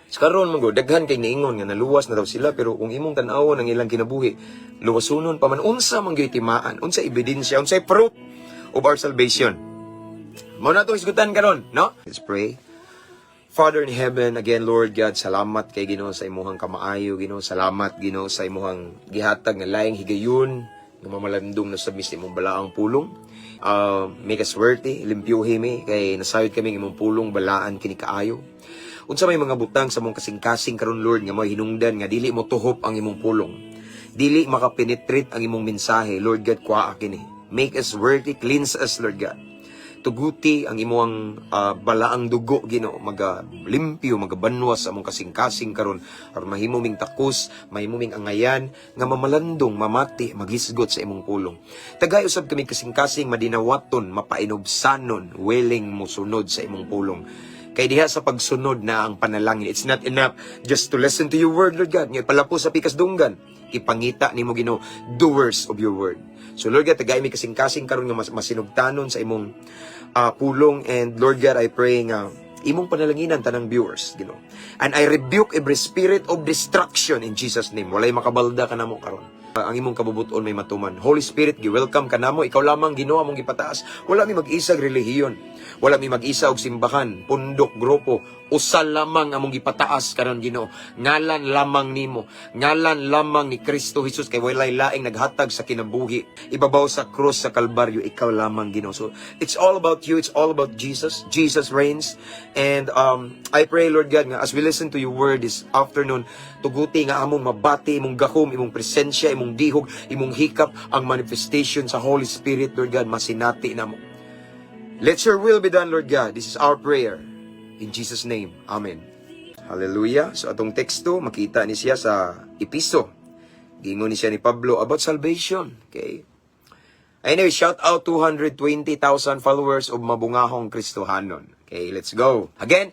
Sa karon man gud, daghan kay niingon nga naluwas na daw sila, pero kung imong tan-awon ang ilang kinabuhi, luwasunon pa man. Unsa man gyud timaan? Unsa ebidensya? Unsay proof of our salvation? Mao na itong isgutan karon, no? Let's pray. Father in heaven, again, Lord God, salamat kay Ginoo sa imuhang kamaayo, Ginoo. Salamat, Ginoo, sa imuhang gihatag nga laing higayon nga mamalandong na sa mis imong balaang pulong. Make us worthy, limpyuhi mi kay nasayod kami imong pulong balaan kini kaayo. Unsa may mga butang sa mong kasing-kasing karon, Lord, nga mo hinungdan nga dili mo tuhop ang imong pulong? Dili makapenetrate ang imong mensahe, Lord God, kuhaa kini. Make us worthy, cleanse us, Lord God. Tuguti ang imong balaang dugo, Ginoo, maga limpyo, magabanwas sa among kasing-kasing karon aron mahimo ming takos, mahimo ming angayan nga mamalandong, mamati, maghisgot sa imong pulong. Tagay usab kami kasing-kasing madinawaton, mapainubsanon, willing mosunod sa imong pulong. Kay diha sa pagsunod na ang panalangin. It's not enough just to listen to your word, Lord God. Nga palapo sa pikas dunggan. Ipangita nimo, Ginoo, doers of your word. So Lord God, tagay mi kasing-kasing karon nga mas masinugtanon sa imong pulong, and Lord God, I pray nga imong panalanginan tanang viewers, Ginoo. And I rebuke every spirit of destruction in Jesus' name. Walay makabalda kanamo karon. Ang imong kabubuton may matuman. Holy Spirit, gi-welcome ka namo. Ikaw lamang, Ginoo, among gipataas. Wala mi mag-isag relihiyon. Wala mi mag-isa og simbahan, pundok, grupo. Usa lamang among gipataas karon, Ginoo. Ngalan lamang nimo. Ngalan lamang ni Kristo Jesus kay walay laing naghatag sa kinabuhi. Ibabaw sa krus sa Kalbaryo, ikaw lamang, Ginoo. So it's all about you, it's all about Jesus. Jesus reigns. And I pray, Lord God, nga as we listen to your word this afternoon, tuguti nga among mabati imong gahom, imong presensya, imong dihog, imong hikap, ang manifestation sa Holy Spirit, Lord God, masinati namo. Let your will be done, Lord God. This is our prayer. In Jesus' name, Amen. Hallelujah. So atong teksto, makita ni siya sa Episo. Gingon ni siya ni Pablo about salvation. Okay. Anyway, shout out 220,000 followers of Mabungahong Kristohanon. Okay, let's go. Again,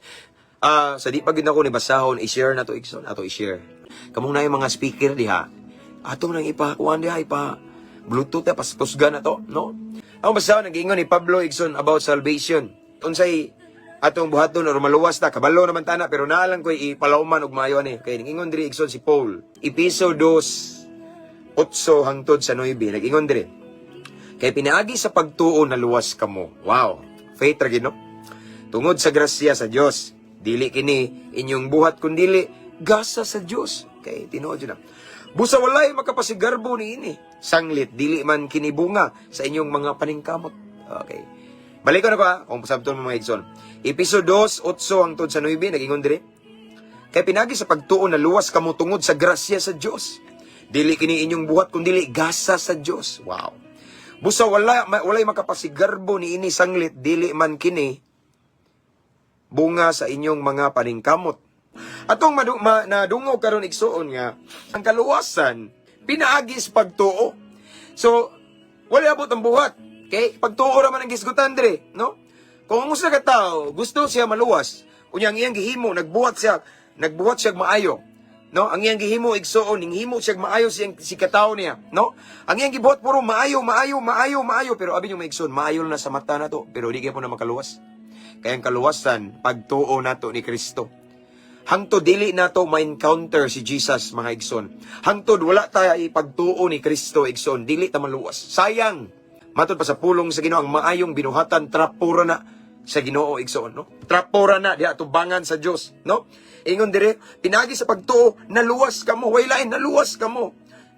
sa di pa gid ako ni basahon, i-share na to, igsoon, ato i-share. Kamong na yung mga speaker diha. Ato nang ipa kuan diha, ipa Bluetooth pas tusgan na to, no? Ang basahon nag-ingon ni Pablo, igsoon, about salvation. Unsay atong buhaton or maluwas ta, kabalo naman tana, pero naalang ko ipalawman og maayo ani. Kay ningingon diri, igsoon, si Paul. Episo 2 8 hangtod sa 9, nag-ingon diri. Kay pinaagi sa pagtuo naluwas kamo. Wow. Faith ra gid, no? Tungod sa grasya sa Dios. Dili kini inyong buhat kundili gasa sa Dios. Kay tinuod yun na. Busa walay makapasigarbo ni ini. Sanglit dili man kini bunga sa inyong mga paningkamot. Okay. Balik ko na ko ha, kung pasabton mo, mga igsoon. Episo 2, 8 hangtod sa 9, nag-ingon diri. Kay pinagi sa pagtuo naluwas kamo tungod sa grasya sa Dios. Dili kini inyong buhat kundili gasa sa Dios. Wow. Busa walay makapasigarbo ni ini sanglit dili man kini bunga sa inyong mga paningkamot. Atong nadungog karon, igsuon, nga ang kaluwasan pinaagi sa pagtuo. So wala abot ang buhat. Okay? Pagtuo ra man ang gisgutan dire, no? Kung ang usa ka tawo gusto siya maluwas, unya ang iyang gihimo, nagbuhat siya maayo. No? Ang iyang gihimo, igsuon, ning himo siya maayo siyang si katawo niya, no? Ang iyang gibuhat puro maayo, maayo, maayo, maayo, pero abi niyo, igsoon, maayo na sa mata na to, pero di kay po na makaluwas. Kaya ang kaluwasan, pagtuo nato ni Kristo. Hangtod dili nato ma-encounter si Jesus, mga igsoon. Hangtod wala tayo ipagtuo ni Kristo, igsoon, dili ta maluwas. Sayang. Matod pa sa pulong sa Ginoo, ang maayong binuhatan trapura na sa Ginoo, igsoon, no? Trapura na diha tubangan sa Dios, no? Ingon dire, pinagi sa pagtuo naluwas kamo, way lain, naluwas kamo.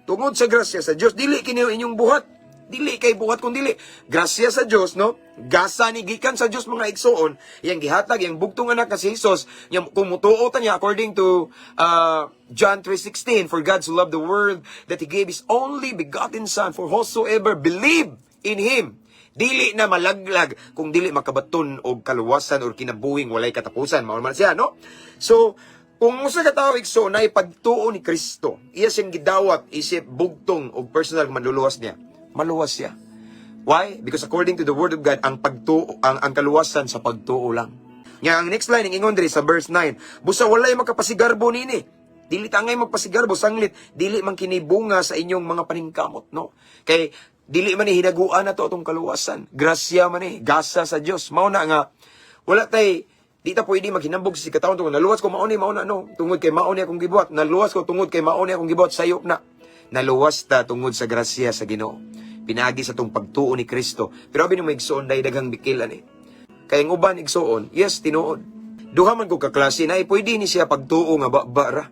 Tungod sa grasya sa Dios, dili kini inyong buhat. Dili kay buhat kung dili. Grasya sa Dios, no? Gasa ni gikan sa Dios, mga igsoon, iyang gihatag iyang bugtong anak nga si Jesus, iyang kung mutuo ta niya according to John 3:16, "For God so loved the world that he gave his only begotten son, for whosoever believe in him dili na malaglag kung dili makabaton og kaluwasan or kinabuhing walay katapusan." Mao man siya, no? So, kung usa ka tawo, igsoon, na ipagtuo ni Kristo, iya siyang gidawat isip bugtong og personal manluluwas niya, maluwas siya. Why? Because according to the word of God, ang pagtuo, ang kaluwasan sa pagtuo lang. Nga ang next line, ang ingon diri sa verse 9, busa walay makapasigarbo nini. Dili ta angay magpasigarbo sanglit dili man kini bunga sa inyong mga paningkamot, no? Kay dili man ni hinaguan na to atong kaluwasan. Grasya man ni, gasa sa Dios. Mao na nga wala tay Di ta pwede maghinambog sa katawhan tungod naluwas ko, mao ni, mao na, no. Tungod kay mao ni akong gibuhat, naluwas ko tungod kay mao ni akong gibuhat, sayop na. Naluwas ta tungod sa grasya sa Ginoo. Pinaagi sa atong pagtuo ni Kristo. Pero abi nimo, igsuon, dahil daghang bikil ani. Kay ang uban, igsuon, yes, tinuod. Duha man ko ka klase na pwede ni siya pagtuo nga ba ra.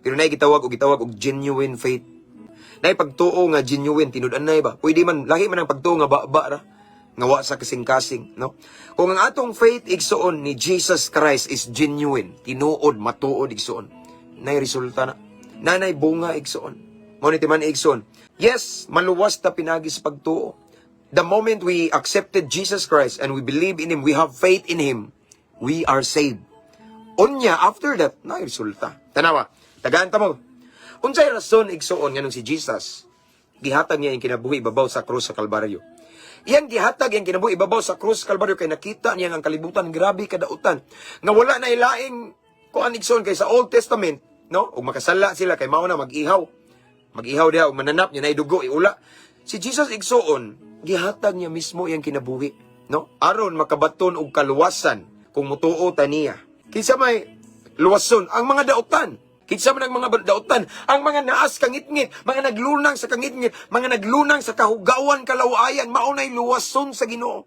Pero naay gitawag og genuine faith. Naay pagtuo nga genuine, tinud-anay ba? Pwede man lahi man ang pagtuo nga ba ra, nga wa sa kasing-kasing, no? Kung ang atong faith, igsuon, ni Jesus Christ is genuine, tinuod, matuod, igsuon, nay resulta na. Nanay bunga, igsuon. Mao ni timan, igsuon. Yes, maluwas ta pinagi sa pagtuo. The moment we accepted Jesus Christ and we believe in Him, we have faith in Him, we are saved. Unya, after that, na resulta. Tanawa, tagaan ta mo. Unsay rason, igsuon, nganong si Jesus gihatag niya ang kinabuhi ibabaw sa krus sa Kalbaryo? Iyang gihatag ang kinabuhi ibabaw sa krus sa Kalbaryo kay nakita niya ang kalibutan grabe kadautan. Nga wala na ilaing kuan, igsuon, kay sa Old Testament, no? Ug makasala sila kay mao na mag-ihaw. Mag-ihaw diha ug mananap niya na dugo iula. Si Jesus, igsuon, gihatag niya mismo iyang kinabuhi, no? Aron makabaton og kaluwasan kung mutuo ta niya. Kinsa may luwason? Ang mga dautan. Kinsa man ang mga dautan? Ang mga naas kangitngit, mga naglunang sa kangitngit, mga naglunang sa kahugawan, kalawayan, mao nay luwason sa Ginoo.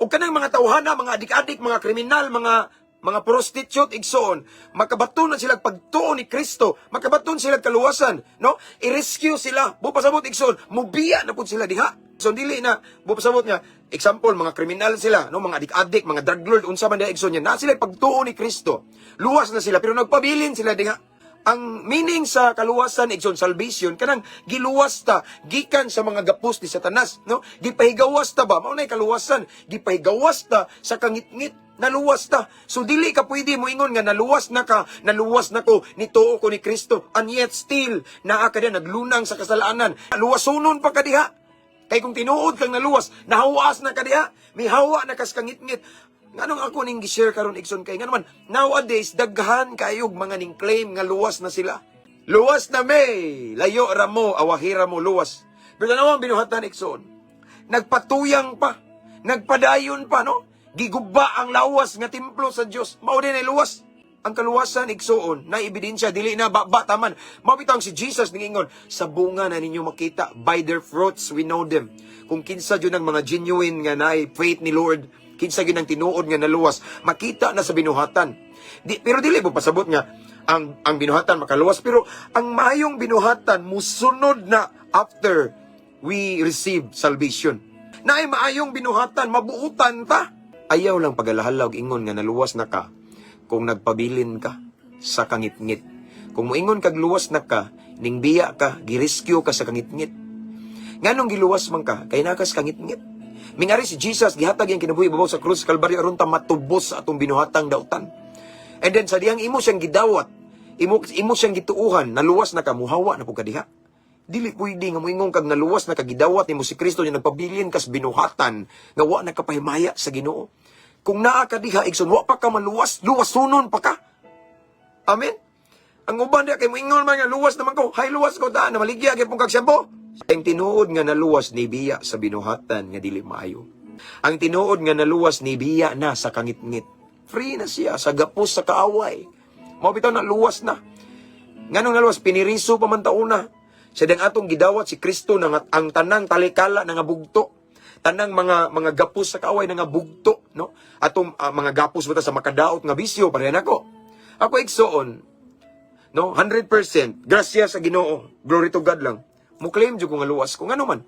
Ug kanang mga tawhana, mga adik-adik, mga kriminal, mga prostitute, igsoon, makabaton na sila pagtuo ni Kristo, makabaton sila kaluwasan, no? I-rescue sila. Buot pasabot, igsoon, mubiya na pud sila diha. So dili na buot pasabot nga example, mga kriminal sila, no, mga adik-adik, mga drug lord, unsa man diha, igsoon niya, na sila pagtuo ni Kristo. Luwas na sila pero nagpabilin sila diha. Ang meaning sa kaluwasan, igsoon, salvation, kanang giluwas ta gikan sa mga gapos ni Satanas, no? Gipahigawas ta ba, mao nay kaluwasan, gipahigawas ta sa kangitngit, naluwas ta. So dili ka pwede moingon nga naluwas na ka, naluwas na ko, nituo ko ni Kristo, and yet still naa ka diha naglunang sa kasalanan. Luwasonon pa ka diha. Kay kung tinuod kang naluwas, nahawas na ka diha, mihawa na kas kangitngit. Nganong ako ning gi-share karon, igsoon, kay ngano man nowadays daghan kayog mga ning claim nga luwas na sila. Luwas na may, layo ra mo, awahira mo luwas. Pero tanaw ang binuhatan, igsoon. Nagpatuyang pa, nagpadayon pa, no? Giguba ang lawas nga templo sa Dios. Mao din ay luwas. Ang kaluwasan, igsuon, na ebidensya, dili na ba taman. Mao bitang si Jesus ningingon, "Sa bunga na ninyo makita, by their fruits we know them." Kung kinsa jud ang mga genuine nga naay faith ni Lord, kinsa gyud ang tinuod nga naluwas, makita na sa binuhatan. Di, pero dili mo pasabot nga ang binuhatan makaluwas, pero ang maayong binuhatan musunod na after we receive salvation. Naay maayong binuhatan, mabuutan ta. Ayaw lang pagalahala og ingon nga naluwas na ka kung nagpabilin ka sa kangitngit. Kung moingon kag luwas na ka, ning biya ka, girescue ka sa kangitngit. Nganong giluwas man ka, kay nakas kangitngit. Mingari si Jesus, gihatag iyang kinabuhi ibabaw sa krus sa Kalbaryo aron ta matubos sa atong binuhatang dautan. And then sa diyang imo siyang gidawat, imo siyang gituuhan, naluwas na ka, muhawa na pud ka diha. Dili pwede nga moingon kag naluwas na ka, gidawat nimo si Kristo niya, nagpabilin kas binuhatan nga wa na kapahimaya sa Ginoo. Kung naa ka diha, igsoon, wa pa ka maluwas, luwasunon pa ka. Amen. Ang uban diha kay moingon man nga luwas naman ko, hay luwas ko ta, na maligya gyud pong kag shabu. Ang tinuod nga naluwas ni biya sa binuhatan nga dili maayo. Ang tinuod nga naluwas ni biya na sa kangitngit. Free na siya sa gapos sa kaaway. Mao bitaw na luwas na. Nganong naluwas? Piniriso pa man tauna. Sa dang atong gidawat si Kristo na nga, ang tanang talikala na nga bugto. Tanang mga gapos sa kaaway na nga bugto, no? Atong mga gapos bata sa makadaot nga bisyo pareha nako. Ako, igsoon, no, 100% grasya sa Ginoo. Glory to God lang. Mo claim jud ko nga luwas ko, ngano man?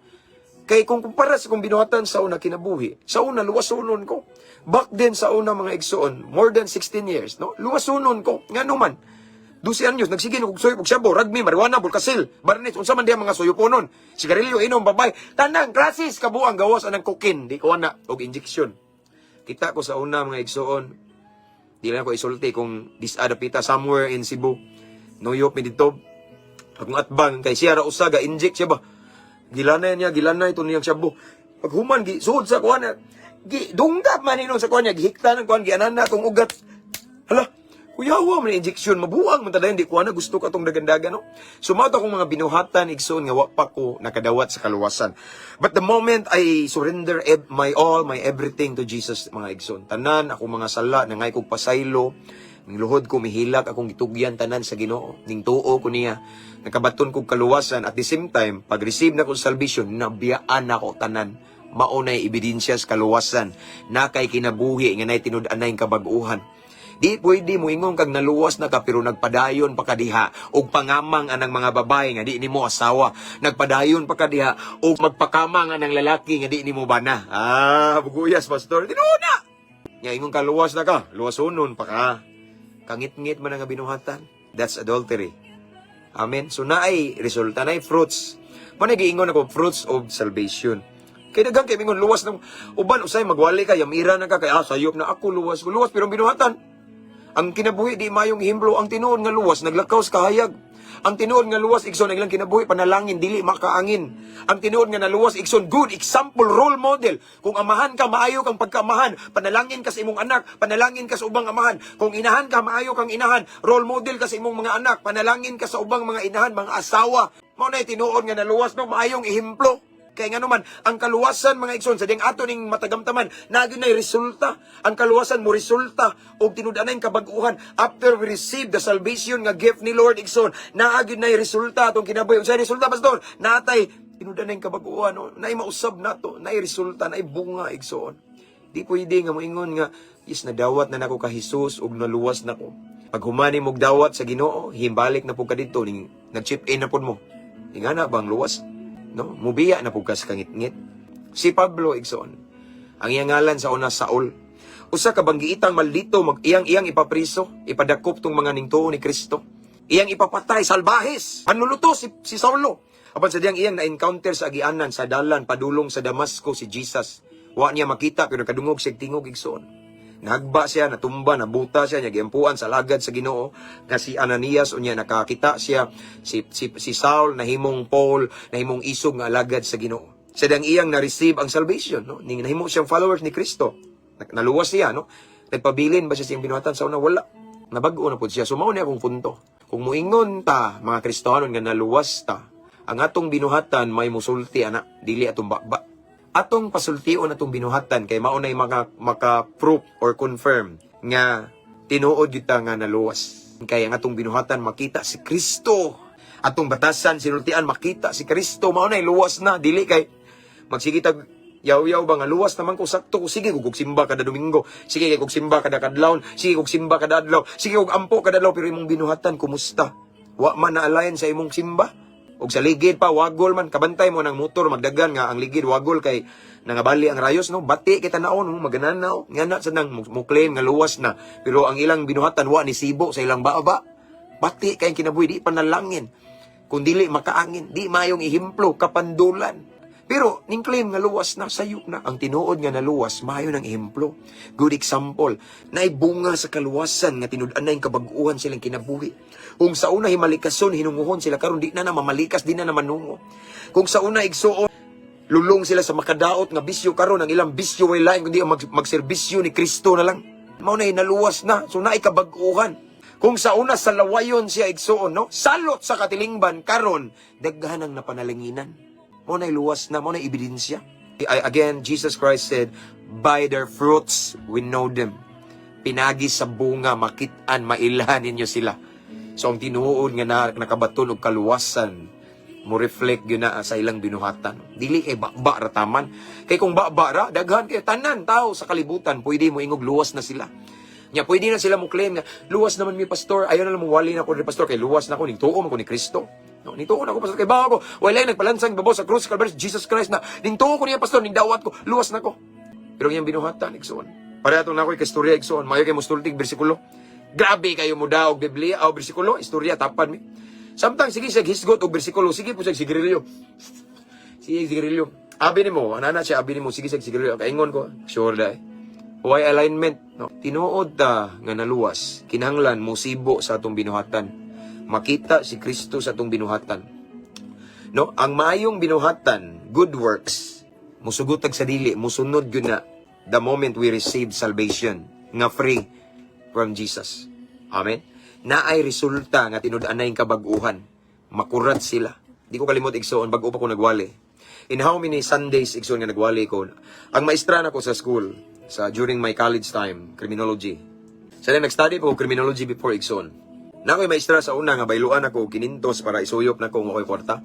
Kay kung kumpara sa kong binuhatan sa una kinabuhi, sa una luwasunon ko. Back then sa una, mga igsoon, more than 16 years, no? Luwasunon ko. Ngano man? 12 anyos, nagsige og suyop og shabu, ragmi, marijuana, bulkasil, barnis, unsa man diha mga suyuponon, sigarilyo, inom, babay, tanang klasis kabuang gawas anang cocaine, di ko ana og injection. Kita ko sa una, mga igsoon, di lang ako isulti kung disada pita somewhere in Cebu. Nuyop mi dito. Akong atbang kay siya ra usa ga inject siya ba. Gilanay niya, gilanay to niyang shabu. Pag human gi suod sa kuan, gi dunggap man hinon sa kuan niya, gihikta ng kuan, gianan na akong ugat. Hala, Kuyawa man injection, mabuang man ta, di ko na gusto ka tong dagandagan, no. So mao to akong mga binuhatan, igsoon, nga wa pa ko nakadawat sa kaluwasan. But the moment I surrender my all, my everything to Jesus, mga igsoon, tanan ako mga sala, nangay kog pasaylo, ning luhod ko, mihilak akong gitugyan tanan sa Ginoo, ning tuo ko niya, nakabaton kog kaluwasan. At the same time, pag receive na ko salvation, nabiyaan nako tanan. Mao nay ebidensya sa kaluwasan, na kay kinabuhi nga nay tinud-anay kabag-uhan. Di pwede mo ingon kag naluwas na ka pero nagpadayon pa ka diha og pangamang anang mga babae nga di nimo asawa. Nagpadayon pa ka diha og magpakamang anang lalaki nga di nimo bana. Ah, buguyas, pastor. Tinuod na. Nya ingon ka luwas na ka, luwasonon pa ka. Kangit-ngit man ang binuhatan. That's adultery. Amen. So naay resulta, naay fruits. Mo na giingon ako fruits of salvation. Kay daghang kay mingon luwas ng uban, usay magwali ka, yamira na ka kay ah, sayop na ako, luwas ko, luwas, pero ang binuhatan, ang kinabuhi di mayong ehemplo. Ang tinuod nga luwas naglakaw sa kahayag. Ang tinuod nga luwas, igsoon, ang ilang kinabuhi panalangin, dili makaangin. Ang tinuod nga naluwas, igsoon, good example, role model. Kung amahan ka, maayo kang pagkaamahan, panalangin ka sa imong anak, panalangin ka sa ubang amahan. Kung inahan ka, maayo kang inahan, role model ka sa imong mga anak, panalangin ka sa ubang mga inahan, mga asawa. Mao na tinuod nga naluwas, no, maayong ehemplo. Kaya nga naman, ang kaluwasan, mga igsoon, sa diyang ato ning matagamtaman, naa gyud nay resulta. Ang kaluwasan mo resulta og tinud-anay kabag-uhan. After we receive the salvation nga gift ni Lord, igsoon, naa gyud nay resulta atong kinabuhi. Unsay resulta, pastor? Natay tinud-anay kabag-uhan, no? Naay mausab nato, naay resulta, naay bunga, igsoon. Di pwede nga moingon nga, "Yes, nadawat na nako ka Jesus ug naluwas nako." Pag humani mog dawat sa Ginoo, himbalik na pud ka didto ning nag-chip in na pud mo. Ingana bang luwas? No? Mubiya na pud ka sa kangitngit. Si Pablo, igsoon, ang iyang ngalan sa una Saul. Usa ka banggiitang maldito, mag iyang ipapriso, ipadakop tong mga ningtuo ni Kristo. Iyang ipapatay, salbahes. Panluluto si Saulo. Apan sa diyang iyang na-encounter sa agianan, sa dalan, padulong sa Damasco si Jesus. Wa niya makita pero nakadungog siya tingog, igsoon. Nagba siya, natumba, nabuta siya, niya giampuan sa lagad sa Ginoo nga si Ananias. Unya nakakita siya si Saul nahimong Paul, nahimong isog nga alagad sa Ginoo. Sa diyang iyang na-receive ang salvation, no? Ning nahimo siyang followers ni Kristo. Naluwas siya, no? Nagpabilin ba siya sa iyang binuhatan sa una? Wala. Nabag-o na pud siya. So mao ni akong punto. Kung muingon ta, mga Kristiyano, nga naluwas ta, ang atong binuhatan may musulti ana, dili atong baba. Atong pasultion atong binuhatan kay mao nay maka proof or confirm nga tinuod gyud ta nga naluwas. Kay ang atong binuhatan makita si Kristo. Atong batasan, sinultian, makita si Kristo, mao nay luwas na, dili kay magsige tag yaw-yaw ba nga luwas naman ko, sakto ko, sige kog simba kada Domingo, sige kay kog simba kada kadlawon, sige kog simba kada adlaw, sige kog ampo kada adlaw, pero imong binuhatan kumusta? Wa man na align sa imong simba. Og sa ligid pa wagol man, kabantay mo ng motor magdagan nga ang ligid wagol kay nangabali ang rayos, no? Bati kita naon mo magananaw nga na sa nang mo claim nga luwas na, pero ang ilang binuhatan wa ni sibo sa ilang baba. Bati kay kinabuhi, di panalangin kung dili makaangin, di mayong ehemplo, kapandulan. Pero ning claim nga luwas na, sayo na. Ang tinuod nga naluwas, maayo ng ehemplo. Good example. Naay bunga sa kaluwasan nga tinud-anay kabag-uhan silang kinabuhi. Kung sa una himalikason, hinunguhon sila, karon di na na mamalikas, di na na manungo. Kung sa una, igsuon, lulong sila sa makadaot nga bisyo, karon ang ilang bisyo way lain kundi ang magserbisyo ni Kristo na lang. Mao na naluwas na. So naay kabag-uhan. Kung sa una sa lawayon siya, igsuon, no? Salot sa katilingban, karon daghan ang napanalanginan. Mao na luwas na, mao na ebidensya. Again, Jesus Christ said, "By their fruits we know them." Pinagi sa bunga, makitaan, mailhan ninyo sila. So ang tinuod nga na, nakabaton og kaluwasan, mo reflect yun na sa ilang binuhatan. Dili kay baba ra taman. Kay kung baba ra, daghan kay tanan tao sa kalibutan, pwede mo ingog luwas na sila. Nya pwede na sila mo claim nga luwas naman mi, pastor. Ayaw na lang mo wali na ko ni pastor kay luwas na ko, ning tuo man ko ni Kristo. No, ning tuo na ko, pastor, kay bawo ko. Wala nagpalansang babaw sa krus Calvary, Jesus Christ na. Ning tuo ko niya, pastor, ning dawat ko, luwas na ko. Pero iyang binuhatan, igsoon. Pareha atong nakoy kastorya, igsoon. Mayo kay mustultig bersikulo. Grabe kayo mo daw og Biblia o bersikulo, istorya tapan mi. Samtang sige siya hisgot og bersikulo, sige po siya sigarilyo. Sige sigarilyo. Abi nimo, anana siya, abi nimo sige siya sigarilyo. Kaingon ko, sure dai. Why alignment? No? Tinuod ta nga naluwas, kinahanglan musibo sa atong binuhatan. Makita si Kristo sa atong binuhatan. No, ang maayong binuhatan, good works, musugot sa dili, musunod yun na the moment we receive salvation nga free from Jesus. Amen. Naay resulta nga tinud-anay kabag-uhan. Makurat sila. Di ko kalimot, igsoon, bag-o pa ko nagwali. In how many Sundays, igsoon, nga nagwali ko. Ang maestra nako sa school sa during my college time, criminology. Sa so, nag-study po ko criminology before, igsoon. Na ako'y maestra sa una nga bayluan ako 500 para isuyop na ko ako'y kwarta.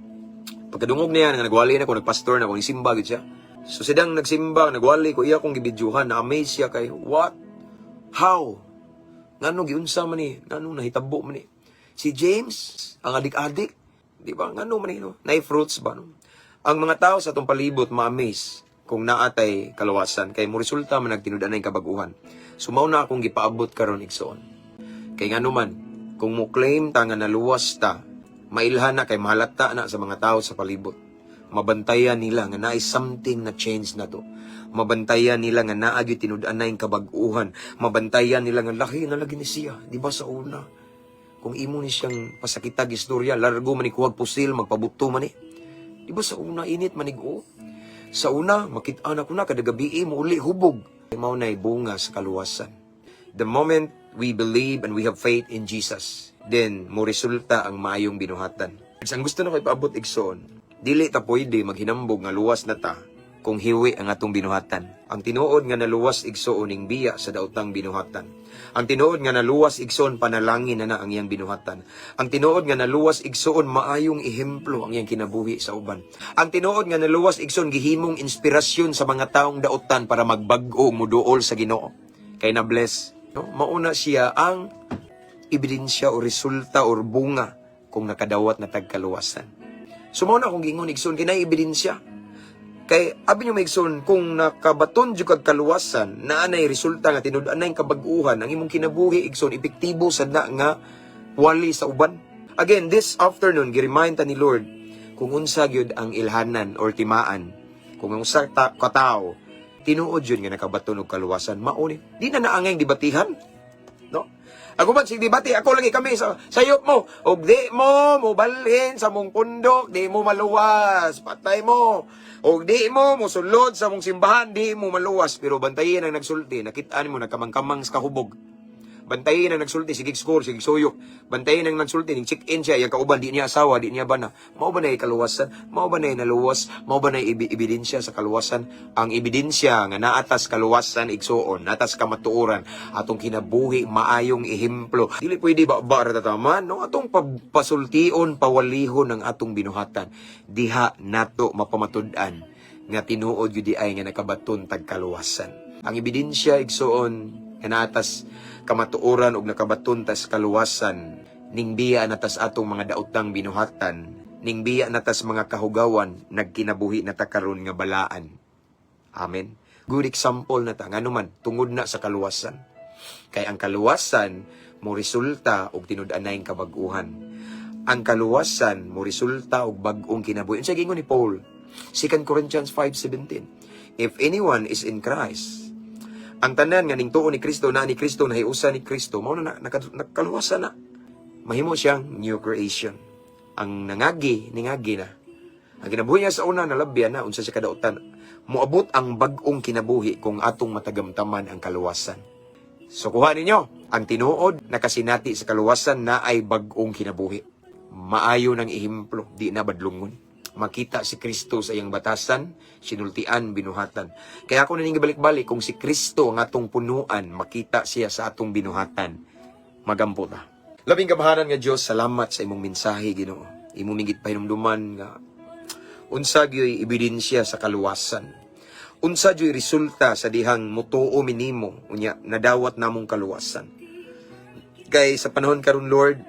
Pagkadungog niya nga nagwali na ko, nagpastor na ko, nisimba gid siya. So sidang nagsimba, nagwali ko, iya kong gibidyuhan, na-amaze siya kay what? How? Ngano giunsa man ni? Ngano nahitabo man ni? Si James, ang adik-adik, di ba? Ngano man ni, no? Nay fruits ba, no? Ang mga tao sa atong palibot ma-amaze kung naatay kaluwasan kay mo resulta man nagtinud-anay kabaguhan. So mao na akong gipaabot karon, igsoon. Kay ngano man, kung mo claim ta nga naluwas ta, mailhan na kay mahalata na sa mga tao sa palibot. Mabantayan nila nga naay something na change na to. Mabantayan nila nga naa gyud tinud-anay kabag-uhan. Mabantayan nila nga lahi na lagi ni siya, di ba sa una? Kung imo ni siyang pasakitag istorya, largo man ni kuhag pusil, magpabuto man ni. Di ba sa una init manig o? Sa una, makit-an ako na kada gabi mo uli hubog. Mao na'y bunga sa kaluwasan. The moment we believe and we have faith in Jesus, then mo resulta ang maayong binuhatan. Ang gusto na ko ipaabot, igsoon, dili ta pwede maghinambog nga luwas na ta kung hiwi ang atong binuhatan. Ang tinuod nga naluwas, igsoon, ning biya sa daotang binuhatan. Ang tinuod nga naluwas, igsoon, panalangin na na ang iyang binuhatan. Ang tinuod nga naluwas, igsoon, maayong ehemplo ang iyang kinabuhi sa uban. Ang tinuod nga naluwas, igsoon, gihimong inspirasyon sa mga taong daotan para magbag-o, muduol sa Ginoo. Kay na bless. No? Mauna siya ang ebidensya o resulta or bunga kung nakadawat na tagkaluwasan. So mao na akong giingon, igsoon, kay naay ebidensya. Kay abi nyo, maigsoon, kung nakabaton jud kag kaluwasan, naa nay resulta nga tinud-anay kabag-uhan ang imong kinabuhi, igsoon, epektibo sad na nga wali sa uban. Again, this afternoon gi-remind ta ni Lord kung unsa gyud ang ilhanan or timaan kung ang usa ta katawo tinuod jud nga nakabaton og kaluwasan. Mao ni di na naangay debatihan, no? Ako man sige debate, ako lagi kami sa sayop mo. Og di mo mobalhin sa mong pundok, di mo maluwas, patay mo. Og di mo mosulod sa mong simbahan, di mo maluwas. Pero bantayin ang nagsulti, nakit-an mo nagkamang-kamang sa kahubog. Bantayin ang nagsulti, sige score, sige suyok. Bantayin ang nagsulti, ning check-in siya, iyang kauban, di niya asawa, di niya bana. Mao ba na kaluwasan? Mao ba na naluwas? Mao ba na ebidensya sa kaluwasan? Ang ebidensya nga naatas kaluwasan, igsuon, naatas kamatuoran, atong kinabuhi maayong ehemplo. Dili pwede ba ba ra tataman, no? Atong pasultion, pawalihon ang atong binuhatan. Diha nato mapamatud-an nga tinuod gyud di ay nga nakabaton tag kaluwasan. Ang ebidensya, igsuon, nga naatas kamatuoran og nakabaton tas kaluwasan, ning biya natas atong mga daotang binuhatan, ning biya natas mga kahugawan, nagkinabuhi na ta karon nga balaan. Amen. Good example na ta ngano man tungod na sa kaluwasan. Kay ang kaluwasan mo resulta og tinud-anay kabag-uhan. Ang kaluwasan mo resulta og bag-ong kinabuhi. Unsa giingon ni Paul? 2 Corinthians 5:17. If anyone is in Christ, ang tanan nga ning tuo ni Kristo, na ni Kristo, nahiusa ni Kristo, mao na nakaluwasan na. Mahimo siyang new creation. Ang nangagi, ningagi na. Ang kinabuhi niya sa una, nalabyan na, unsa siya kadautan. Moabot ang bag-ong kinabuhi kung atong matagamtaman ang kaluwasan. So kuha ninyo, ang tinuod nakasinati sa kaluwasan na ay bag-ong kinabuhi. Maayo ng ehemplo, di na badlungon. Makita si Kristo sa iyang batasan, sinultian, binuhatan. Kaya ako naning balik-balik, kung si Kristo ang atong punuan, makita siya sa atong binuhatan. Magampo ta. Labing kamahalan nga Dios, salamat sa imong mensahe, Ginoo. Imong mingit pahinumduman nga unsa gyoy ebidensya sa kaluwasan. Unsa gyoy resulta sa dihang mutuo minimo unya nadawat namong kaluwasan. Kay sa panahon karon, Lord,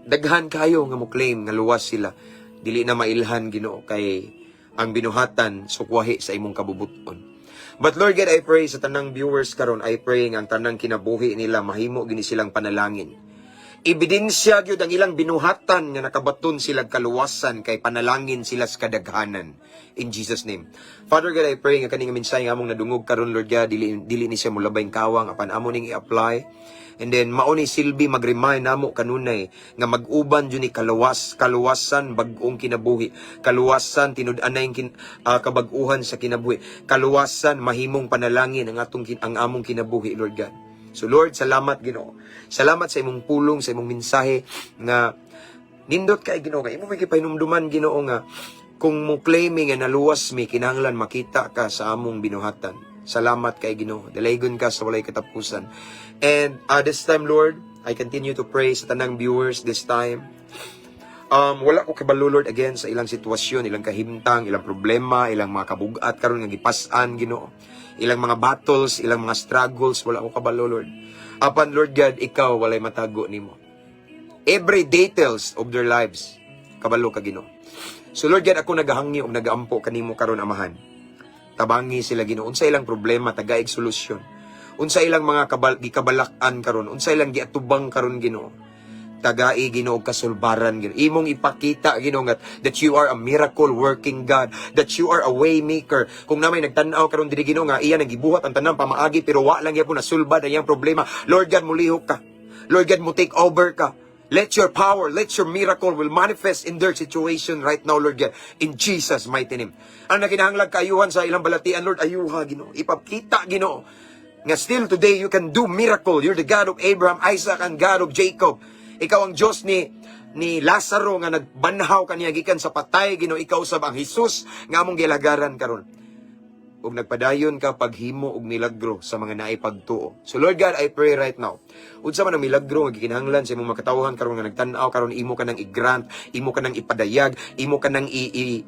daghan kayo nga mo claim nga luwas sila. Dili na mailhan, Ginoo, kay ang binuhatan sukwahi sa imong kabubuton. But Lord God, I pray sa tanang viewers karon, I pray nga ang tanang kinabuhi nila mahimo gini silang panalangin. Ebidensya gyud ang ilang binuhatan nga nakabaton sila kaluwasan kay panalangin sila sa kadaghanan. In Jesus' name. Father God, I pray nga kaning mensahe nga among nadungog karon, Lord God, dili dili ni siya molabay kawang apan amo ning i-apply. And then mao ni silbi mag-remind namo kanunay nga mag-uban jud ni kaluwasan, bag-ong kinabuhi, kaluwasan, tinud-anay kabag-uhan sa kinabuhi, kaluwasan, mahimong panalangin ang among kinabuhi, Lord God. So Lord, salamat, Ginoo. Salamat sa imong pulong, sa imong mensahe nga nindot kay, Ginoo, kay imo may gipahinumduman, Ginoo, nga kung mo claiming nga naluwas mi, kinahanglan makita ka sa among binuhatan. Salamat kay, Ginoo. Dalaygon ka sa walay katapusan. And this time, Lord, I continue to pray sa tanang viewers this time. Wala ko kabalo, Lord, again sa ilang sitwasyon, ilang kahimtang, ilang problema, ilang mga kabugat karon nga gipas-an, Ginoo. Ilang mga battles, ilang mga struggles, wala ko kabalo, Lord. Apan, Lord God, ikaw walay matago nimo. Every details of their lives, kabalo ka, Ginoo. So Lord God, ako nagahangyo og nagaampo kanimo karon, Amahan. Tabangi sila, Ginoo. Unsa ilang problema, tagaig solusyon. Unsa ilang mga gikabalak-an karon, unsa ilang giatubang karon, Ginoo. Tagai, Ginoo, og kasulbaran, Ginoo. Imong ipakita, Ginoo, nga that you are a miracle working God, that you are a way maker. Kung naa may nagtan-aw karon diri, Ginoo, nga iya nagibuhat ang tanang pamaagi pero wa lang gyapon nasulbad ang iyang problema. Lord God, mulihok ka. Lord God, mo take over ka. Let your power, let your miracle will manifest in their situation right now, Lord God. In Jesus' mighty name. Ang nakinahanglag kaayuhan sa ilang balatian, Lord, ayuha, Ginoo. Ipakita, Ginoo, nga still today you can do miracle. You're the God of Abraham, Isaac, and God of Jacob. Ikaw ang Diyos ni Lazaro nga nagbanhaw kaniya gikan sa patay, Ginoo. Ikaw sab ang Jesus nga among gilagaran karon ug nagpadayon ka paghimo og milagro sa mga naay pagtuo. So Lord God, I pray right now. Unsa man ang milagro nga gikinahanglan sa imong makatawhan karon nga nagtan-aw karon, imo ka nang i-grant, imo ka nang ipadayag, imo ka nang i, i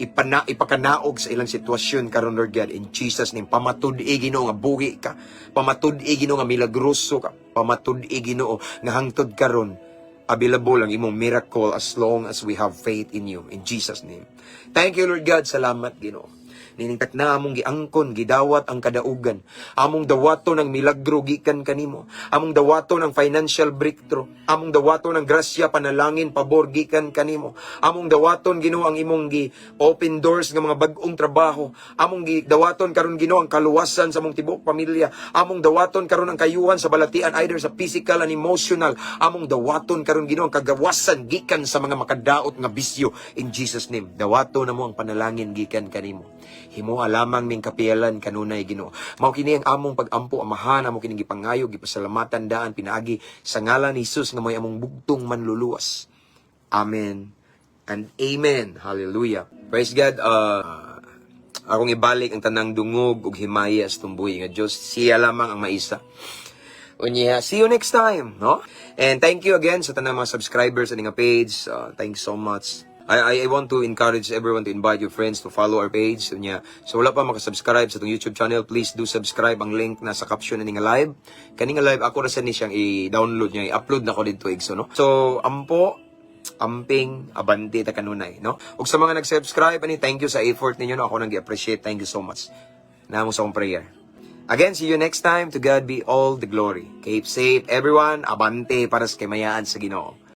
ipana, ipakanaog sa ilang sitwasyon karon, Lord God, in Jesus' name. Pamatud-i, Ginoo, nga buhi ka. Pamatud-i, Ginoo, nga milagroso ka. Pamatud-i, Ginoo, nga hangtod karon available ang imong miracle as long as we have faith in you, in Jesus' name. Thank you, Lord God. Salamat, Ginoo. Nining takna among giangkon, gidawat ang kadaugan. Among dawaton ang milagro gikan kanimo. Among dawaton ang financial breakthrough. Among dawaton ang grasya, panalangin, pabor gikan kanimo. Among dawaton, Ginoo, ang imong gi open doors nga mga bag-ong trabaho. Among gidawaton karon, Ginoo, ang kaluwasan sa among tibuok pamilya. Among dawaton karon ang kayuhan sa balatian, either sa physical and emotional. Among dawaton karon, Ginoo, ang kagawasan gikan sa mga makadaot nga bisyo, in Jesus' name. Dawaton namo ang panalangin gikan kanimo. Himoa lamang ming kapiyalan kanunay, Ginoo. Mao kini ang among pagampo, Amahan, amo kining gipangayo, gipasalamatan daan pinaagi sa ngalan ni Jesus nga may among bugtong manluluwas. Amen and amen. Hallelujah. Praise God. Akong ibalik ang tanang dungog ug himaya sa tumbuhi nga Dios. Siya lamang ang maisa. Unya, see you next time, no? And thank you again sa tanang mga subscribers sa nga page. Thanks so much. I want to encourage everyone to invite your friends to follow our page. Unya, so wala pa makasubscribe sa atong YouTube channel, please do subscribe. Ang link na sa caption na nga live. Kani nga live, ako ra sa ni siyang i-download niya, i-upload na ko dito igso, no? So, ampo, amping, abante ta kanunay, no? Ug sa mga nag-subscribe ani, thank you sa effort ninyo, no? Ako nang gi-appreciate. Thank you so much. Namo sa akong prayer. Again, see you next time. To God be all the glory. Keep safe, everyone. Abante para sa kaymayaan sa Ginoo.